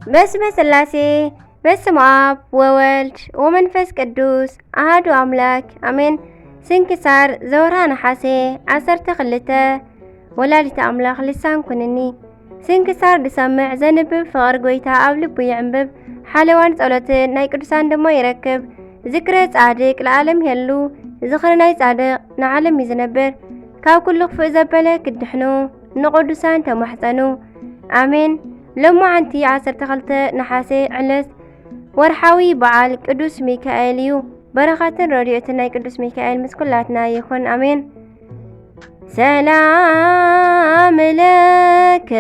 በስመ ስላሴ፣ በስመ ኣብ ወወልድ ወመንፈስ ቅዱስ ኣሃዱ ኣምላክ ኣሜን። ስንክሳር ዘወርሃ ነሓሴ ዓሰርተ ክልተ። ወላዲተ ኣምላኽ ልሳን ኩንኒ። ስንክሳር ዝሰምዕ ዘንብብ ፍቕር ጎይታ ኣብ ልቡ ይዕንብብ። ሓለዋን ጸሎትን ናይ ቅዱሳን ድማ ይረክብ። ዝክረ ጻድቅ ለዓለም የሉ። ዝኽሪ ናይ ጻድቅ ንዓለም እዩ ዝነብር። ካብ ኩሉ ክፉእ ዘበለ ክድሕኑ ንቅዱሳን ተማሕጸኑ። ኣሜን። ሎማዓንቲ ዓሰርተ ክልተ ነሓሴ ዕለት ወርሓዊ በዓል ቅዱስ ሚካኤል እዩ። በረኸትን ረድኤትን ናይ ቅዱስ ሚካኤል ምስ ኩላትና ይኹን። ኣሜን። ሰላም ለከ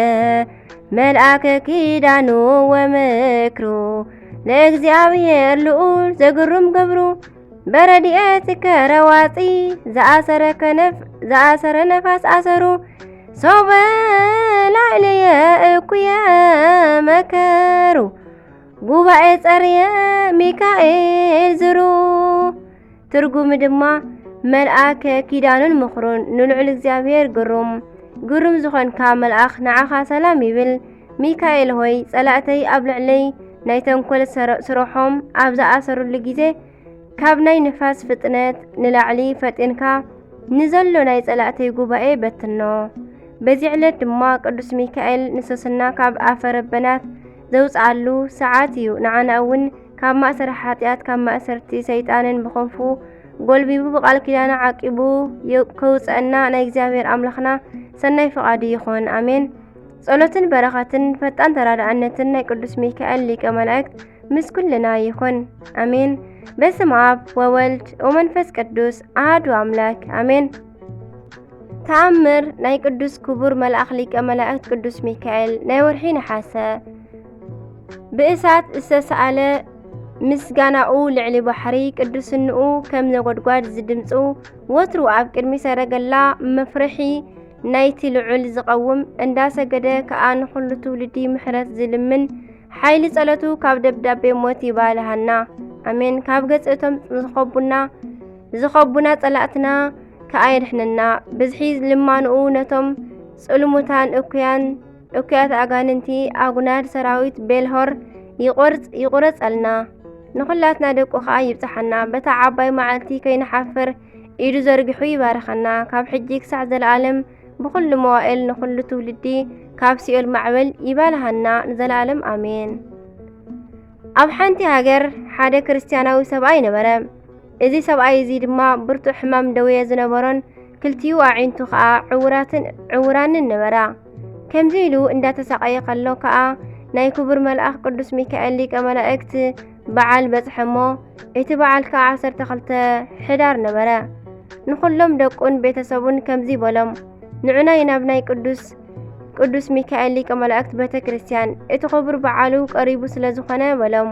መልኣከ ኪዳኑ ወምክሩ ለእግዚኣብሔር ልዑል ዘግሩም ገብሩ በረድኤትከ ረዋፂ ዝኣሰረ ከነፍ-፣ ዝኣሰረ ነፋስ ኣሰሩ ሶበ ላዕለየ እኩየ መከሩ ጉባኤ ጸርየ ሚካኤል ዝሩ። ትርጉሙ ድማ መልኣከ ኪዳኑን ምኽሩን ንልዑል እግዚኣብሔር ግሩም፣ ግሩም ዝኾንካ መልኣኽ ንዓኻ ሰላም ይብል። ሚካኤል ሆይ ጸላእተይ ኣብ ልዕለይ ናይ ተንኮል ሰረ-፣ ስርሖም ኣብ ዝኣሰሩሉ ግዜ ካብ ናይ ንፋስ ፍጥነት ንላዕሊ ፈጢንካ ንዘሎ ናይ ጸላእተይ ጉባኤ በትኖ። በዚ ዕለት ድማ ቅዱስ ሚካኤል ንሶስና ካብ ኣፈ ረበናት ዘውጽኣሉ ሰዓት እዩ። ንዓና እውን ካብ ማእሰሪ ሓጢኣት፣ ካብ ማእሰርቲ ሰይጣንን ብኸንፉ ጎልቢቡ ብቃል ኪዳኑ ዓቂቡ የ-፣ ከውጽአና ናይ እግዚኣብሔር ኣምላኽና ሰናይ ፍቓዱ ይኹን። ኣሜን። ጸሎትን በረኸትን ፈጣን ተራዳእነትን ናይ ቅዱስ ሚካኤል ሊቀ መላእክት ምስ ኩልና ይኹን። ኣሜን። በስመ ኣብ ወወልድ ወመንፈስ ቅዱስ ኣሃዱ ኣምላክ ኣሜን። ተኣምር ናይ ቅዱስ ክቡር መልኣኽ ሊቀ መላእክት ቅዱስ ሚካኤል ናይ ወርሒ ነሓሰ። ብእሳት ዝተሰኣለ ምስጋናኡ ልዕሊ ባሕሪ ቅዱስንኡ ከም ነጎድጓድ ዝድምፁ ወትሩ ኣብ ቅድሚ ሰረገላ መፍርሒ ናይቲ ልዑል ዝቐውም እንዳሰገደ ከኣ ንኹሉ ትውልዲ ምሕረት ዝልምን ሓይሊ ጸሎቱ ካብ ደብዳቤ ሞት ይባልሃና። ኣሜን። ካብ ገጽ እቶም ዝኸቡና፣ ዝኸቡና ጸላእትና ከኣ የድሕነና። ብዝሒ ልማንኡ ነቶም ጽልሙታን እኩያን፣ እኩያት ኣጋንንቲ ኣጉናድ ሰራዊት ቤልሆር ይቆርጽ፣ ይቁረጸልና። ንኹላትና ደቁ ከኣ ይብጽሓና። በታ ዓባይ መዓልቲ ከይንሓፍር ኢዱ ዘርጊሑ ይባርኸና። ካብ ሕጂ ክሳዕ ዘለኣለም ብኹሉ መዋእል ንኹሉ ትውልዲ ካብ ሲኦል ማዕበል ይባልሃና ንዘለኣለም ኣሜን። ኣብ ሓንቲ ሃገር ሓደ ክርስትያናዊ ሰብኣይ ነበረ። እዚ ሰብኣይ እዚ ድማ ብርቱዕ ሕማም ደዌ ዝነበሮን ክልቲኡ ኣዒንቱ ኸኣ ዕውራትን፣ ዕውራንን ነበራ። ከምዚ ኢሉ እንዳተሳቐየ ከሎ ከኣ ናይ ክቡር መልኣኽ ቅዱስ ሚካኤል ሊቀ መላእክት በዓል በጽሐ እሞ፣ እቲ በዓል ከኣ ዓሰርተ ክልተ ሕዳር ነበረ። ንኹሎም ደቁን ቤተሰቡን ከምዚ በሎም፣ "ንዑናይ ናብ ናይ ቅዱስ፣ ቅዱስ ሚካኤል ሊቀ መላእክት ቤተ ክርስቲያን፣ እቲ ክቡር በዓሉ ቀሪቡ ስለ ዝኾነ" በሎም።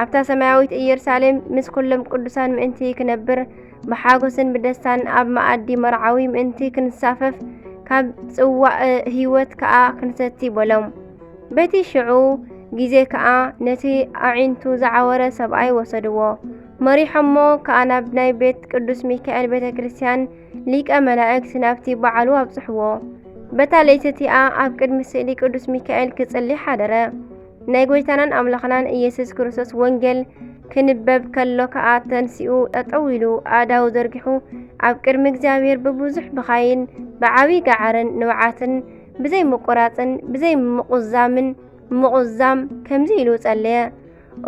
ኣብታ ሰማያዊት ኢየሩሳሌም ምስ ኩሎም ቅዱሳን ምእንቲ ክነብር፣ ብሓጎስን ብደስታን ኣብ መኣዲ መርዓዊ ምእንቲ ክንሳፈፍ፣ ካብ ጽዋእ ህይወት ከኣ ክንሰቲ በሎም። በቲ ሽዑ ግዜ ከኣ ነቲ ኣዒንቱ ዝዓወረ ሰብኣይ ወሰድዎ። መሪሖሞ ከኣ ናብ ናይ ቤት ቅዱስ ሚካኤል ቤተ ክርስቲያን ሊቀ መላእክት ናብቲ በዓሉ ኣብጽሕዎ። በታ ለይቲ እቲኣ ኣብ ቅድሚ ስእሊ ቅዱስ ሚካኤል ክጽሊ ሓደረ። ናይ ጐይታናን ኣምላኽናን ኢየሱስ ክርስቶስ ወንጌል ክንበብ ከሎ ከኣ ተንሲኡ ጠጠው ኢሉ ኣእዳዉ ዘርጊሑ ኣብ ቅድሚ እግዚኣብሔር ብብዙሕ ብኻይን ብዓብዪ ገዓርን ንብዓትን ብዘይ ምቁራጽን ብዘይ ምቁዛምን ምቁዛም ከምዚ ኢሉ ጸለየ።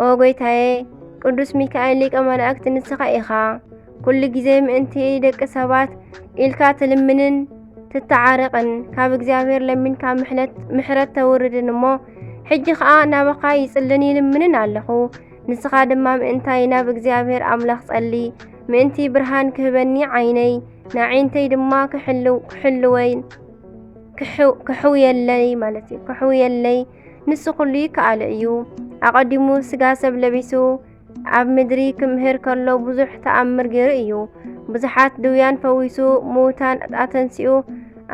ኦ ጐይታየ፣ ቅዱስ ሚካኤል ሊቀ መላእክት ንስኻ ኢኻ። ኩሉ ግዜ ምእንቲ ደቂ ሰባት ኢልካ ትልምንን ትተዓረቕን፣ ካብ እግዚኣብሔር ለሚንካ ምሕለት-፣ ምሕረት ተውርድን እሞ፣ ሕጂ ኸኣ ናባኻ ይጽልን ይልምንን ኣለኹ። ንስኻ ድማ ምእንታይ ናብ እግዚኣብሔር ኣምላኽ ጸሊ፣ ምእንቲ ብርሃን ክህበኒ ዓይነይ፣ ንኣዒንተይ ድማ ክሕልው-፣ ክሕልወይ፣ ክሕው-፣ ክሕውየለይ ማለት እዩ፣ ክሕውየለይ። ንሱ ኩሉ ይከኣሎ እዩ። ኣቐዲሙ ስጋ ሰብ ለቢሱ ኣብ ምድሪ ክምህር ከሎ ብዙሕ ተኣምር ገይሩ እዩ። ብዙሓት ድውያን ፈዊሱ፣ ምዉታን ኣተንሲኡ፣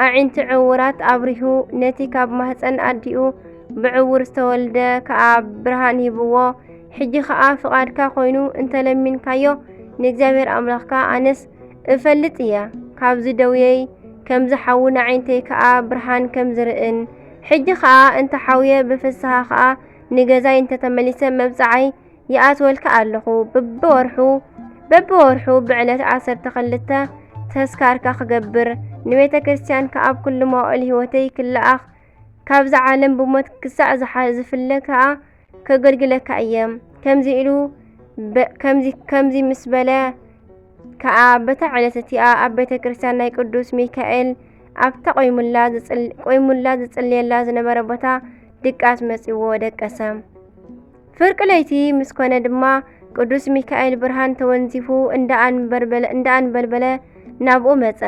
ኣዒንቲ ዕዉራት ኣብሪሁ፣ ነቲ ካብ ማህጸን ኣዲኡ ብዕዉር ዝተወልደ ከኣ ብርሃን ሂብዎ። ሕጂ ኸኣ ፍቓድካ ኮይኑ እንተለሚንካዮ ንእግዚኣብሔር ኣምላኽካ ኣነስ እፈልጥ እየ፣ ካብዚ ደውየይ ከም ዝሓውን ኣዒንተይ ከኣ ብርሃን ከም ዝርእን። ሕጂ ኸኣ እንተ ሓውየ ብፍስሃ ኸኣ ንገዛይ እንተተመሊሰ መብጽዓይ ይኣትወልካ ኣለኹ። በብወርሑ በብወርሑ ብዕለት ዓሰርተ ክልተ ተስካርካ ክገብር፣ ንቤተ ክርስቲያንካ ኣብ ኩሉ መዋእል ህይወተይ ክለኣኽ፣ ካብዛ ዓለም ብሞት ክሳዕ ዝሓ-፣ ዝፍለ ከኣ ከገልግለካ እየ። ከምዚ ኢሉ በ-፣ ከምዚ፣ ከምዚ ምስ በለ ከኣ በታ ዕለት እቲኣ ኣብ ቤተ ክርስቲያን ናይ ቅዱስ ሚካኤል ኣብታ ቆይሙላ ዝጽል-፣ ቆይሙላ ዝጽልየላ ዝነበረ ቦታ ድቃስ መጺዎ ደቀሰ። ፍርቂ ለይቲ ምስ ኮነ ድማ ቅዱስ ሚካኤል ብርሃን ተወንዚፉ እንዳ ኣንበርበለ-፣ እንዳ ኣንበልበለ ናብኡ መጸ።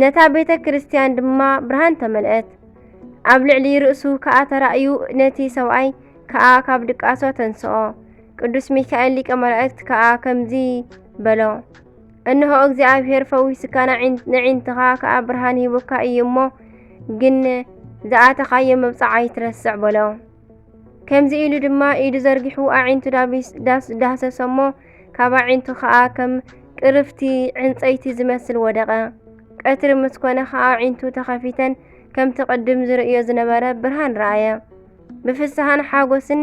ነታ ቤተ ክርስቲያን ድማ ብርሃን ተመልአት። ኣብ ልዕሊ ርእሱ ከኣ ተራእዩ ነቲ ሰብኣይ ከኣ ካብ ድቃሶ ተንስኦ። ቅዱስ ሚካኤል ሊቀ መላእክት ከኣ ከምዚ በሎ፣ "እንሆ እግዚኣብሔር ፈዊስካ፣ ንዒን-፣ ንዒንትኻ ከኣ ብርሃን ሂቡካ እዩ እሞ፣ ግን ዝኣተኻዮ መብጽዓ ኣይትረስዕ" በሎ። ከምዚ ኢሉ ድማ ኢዱ ዘርጊሑ ኣዒንቱ ዳቢስ-፣ ዳስ-፣ ዳህሰሶ እሞ፣ ካብ ኣዒንቱ ኸኣ ከም ቅርፍቲ ዕንጸይቲ ዝመስል ወደቐ። ቀትሪ ምስ ኮነ ኸኣ ኣዒንቱ ተኸፊተን፣ ከምቲ ቅድም ዝርእዮ ዝነበረ ብርሃን ረኣየ። ብፍስሃን ሓጎስን፣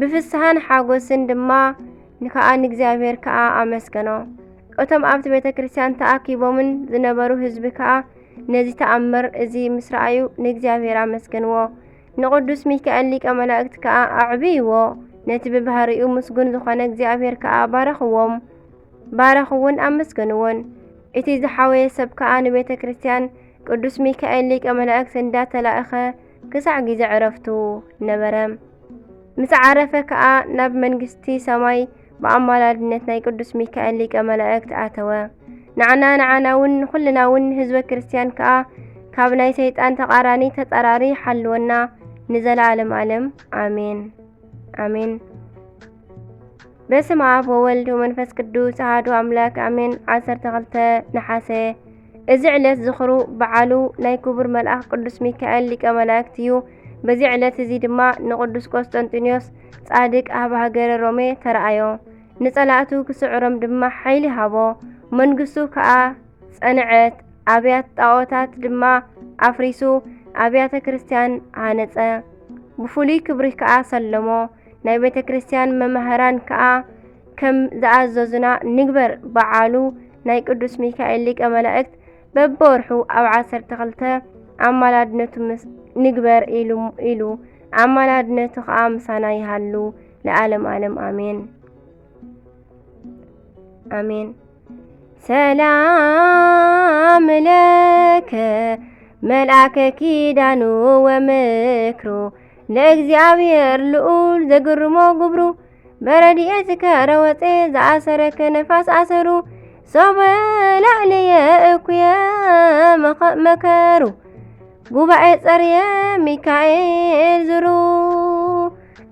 ብፍስሃን ሓጎስን ድማ ንከኣ ንእግዚኣብሔር ከኣ ኣመስገኖ። እቶም ኣብቲ ቤተ ክርስቲያን ተኣኪቦምን ዝነበሩ ህዝቢ ከኣ ነዚ ተኣምር እዚ ምስ ረኣዩ ንእግዚኣብሔር ኣመስገንዎ። ንቅዱስ ሚካኤል ሊቀ መላእክት ከኣ ኣዕብይዎ። ነቲ ብባህሪኡ ምስጉን ዝኾነ እግዚኣብሔር ከኣ ባረኽዎም። ባረኽዎን ኣመስገንዎን። እቲ ዝሓወየ ሰብ ከኣ ንቤተ ክርስቲያን ቅዱስ ሚካኤል ሊቀ መላእክት እንዳተላእኸ ክሳዕ ግዜ ዕረፍቱ ነበረ። ምስ ዓረፈ ከኣ ናብ መንግስቲ ሰማይ ብኣማላድነት ናይ ቅዱስ ሚካኤል ሊቀ መላእክት ኣተወ። ንዓና፣ ንዓና እውን፣ ንኹልና እውን ህዝበ ክርስቲያን ከኣ ካብ ናይ ሰይጣን ተቃራኒ ተጻራሪ ይሓልወና ንዘለዓለም ዓለም። ኣሜን። ኣሜን። በስመ ኣብ ወወልድ ወመንፈስ ቅዱስ ኣሐዱ ኣምላክ ኣሜን። ዓሰርተ ክልተ ነሓሰ። እዚ ዕለት ዝኽሩ በዓሉ ናይ ክቡር መልኣኽ ቅዱስ ሚካኤል ሊቀ መላእክት እዩ። በዚ ዕለት እዚ ድማ ንቅዱስ ቆስጠንጢኖስ ጻድቅ ኣብ ሃገረ ሮሜ ተረኣዮ። ንጸላእቱ ክስዕሮም ድማ ሓይሊ ሃቦ። መንግስቱ ከኣ ጸንዐት። ኣብያት ጣዖታት ድማ ኣፍሪሱ ኣብያተ ክርስቲያን ሃነጸ። ብፍሉይ ክብሪ ከኣ ሰለሞ። ናይ ቤተ ክርስቲያን መማህራን ከኣ ከም ዝኣዘዙና ንግበር። በዓሉ ናይ ቅዱስ ሚካኤል ሊቀ መላእክት በብወርሑ ኣብ ዓሰርተ ክልተ ኣማላድነቱ ምስ ንግበር ኢሉ፣ ኢሉ ኣማላድነቱ ከኣ ምሳና ይሃሉ ለዓለም ዓለም ኣሜን። ኣሜን። ሰላም ለከ መልአከ ኪዳኑ ወምክሩ ለእግዚኣብሔር ልዑል ዘግርሞ ግብሩ በረድኤትከ ረወፀ ዘኣሰረከ ነፋስ ኣሰሩ ሶበ ላዕለየ እኩየ መኸ-፣ መከሩ ጉባኤ ጸርየ ሚካኤል ዝሩ።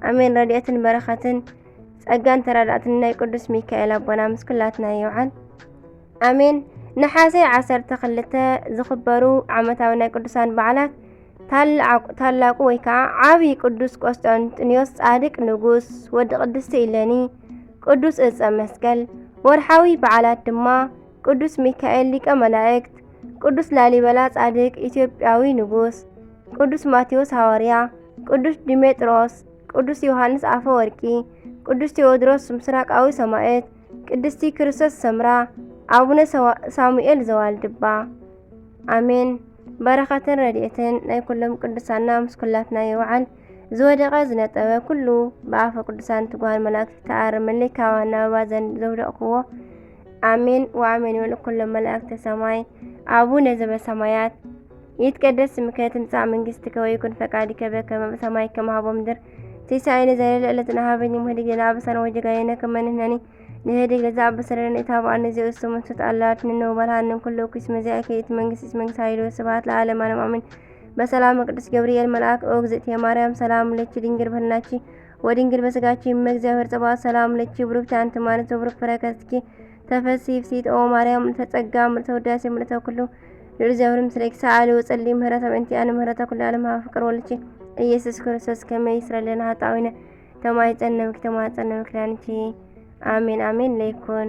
ኣሜን። ረድኤትን በረኸትን ጸጋን ተራዳእትን ናይ ቅዱስ ሚካኤል ኣቦና ምስ ኩላትና ይውዓል። ኣሜን። ነሓሰ ዓሰርተ ክልተ ዝኽበሩ ዓመታዊ ናይ ቅዱሳን በዓላት፣ ታላቁ፣ ታላቁ ወይ ከዓ ዓብዪ ቅዱስ ቆስጠንጢኖስ ጻድቅ ንጉስ፣ ወዲ ቅድስቲ ኢለኒ፣ ቅዱስ እፀ መስቀል። ወርሓዊ በዓላት ድማ ቅዱስ ሚካኤል ሊቀ መላእክት፣ ቅዱስ ላሊበላ ጻድቅ ኢትዮጵያዊ ንጉስ፣ ቅዱስ ማቴዎስ ሃዋርያ፣ ቅዱስ ዲሜጥሮስ፣ ቅዱስ ዮሃንስ ኣፈወርቂ፣ ቅዱስ ቴዎድሮስ ምስራቃዊ ሰማዕት፣ ቅድስቲ ክርስቶስ ሰምራ፣ ኣቡነ ሰዋ-፣ ሳሙኤል ዘዋልድባ። ኣሜን። በረኸትን ረድኤትን ናይ ኩሎም ቅዱሳና ምስ ኩላትና ይውዓል። ዝወደቐ ዝነጠበ ኩሉ ብኣፈ ቅዱሳን ትጉሃን መላእክት ይተኣረመለይ፣ ካብ ኣናብባ ዘን-፣ ዘውደቕክዎ። ኣሜን ወኣሜን ይበሉ ኩሎም መላእክተ ሰማይ። ኣቡነ ዘበሰማያት ይትቀደስ ስምከ ትምጻእ መንግስትከ ወይኩን ፈቃድከ በከመ በሰማይ ከማሁ በምድር። ሲሳየነ ዘለለ ዕለትነ ሀበነ ዮም ህድግ ለነ አበሳነ ወጌጋየነ ከመ ንሕነኒ ንህድግ ለዘአበሰ ለነ ኢታብአነ እግዚኦ ውስተ መንሱት አላ አድኅነነ ወባልሐነ እምኩሉ እኩይ እስመ ዚአከ ይእቲ መንግስት እስመ መንግስት ኃይል ወስብሐት ለዓለመ ዓለም አሜን። በሰላም ቅዱስ ገብርኤል መልአክ ኦ እግዝእትየ ማርያም ሰላም ለኪ ድንግል በህልናኪ ወድንግል በስጋኪ እመ እግዚአብሔር ጸባኦት ሰላም ለኪ ብሩክቲ አንቲ እም አማኑኤል ወብሩክ ፍሬ ከርሥኪ ተፈሲ ፍሲት ኦ ማርያም እንተ ጸጋ ምልተ ውዳሴ ምልተ ኩሉ ልዑል እግዚኣብሔር ምስሌኪ ሰአሊ ወጸሊ ምህረተ ምእንቲ ኣነ ምህረተ ኩሉ ዓለም ሃበ ፍቅር ወልኪ ኢየሱስ ክርስቶስ ከመ ይስረለነ ኃጣውኢነ ተማይጸነምኪ ተማጸነምኪ ዳንኪ አሜን አሜን ለይኩን።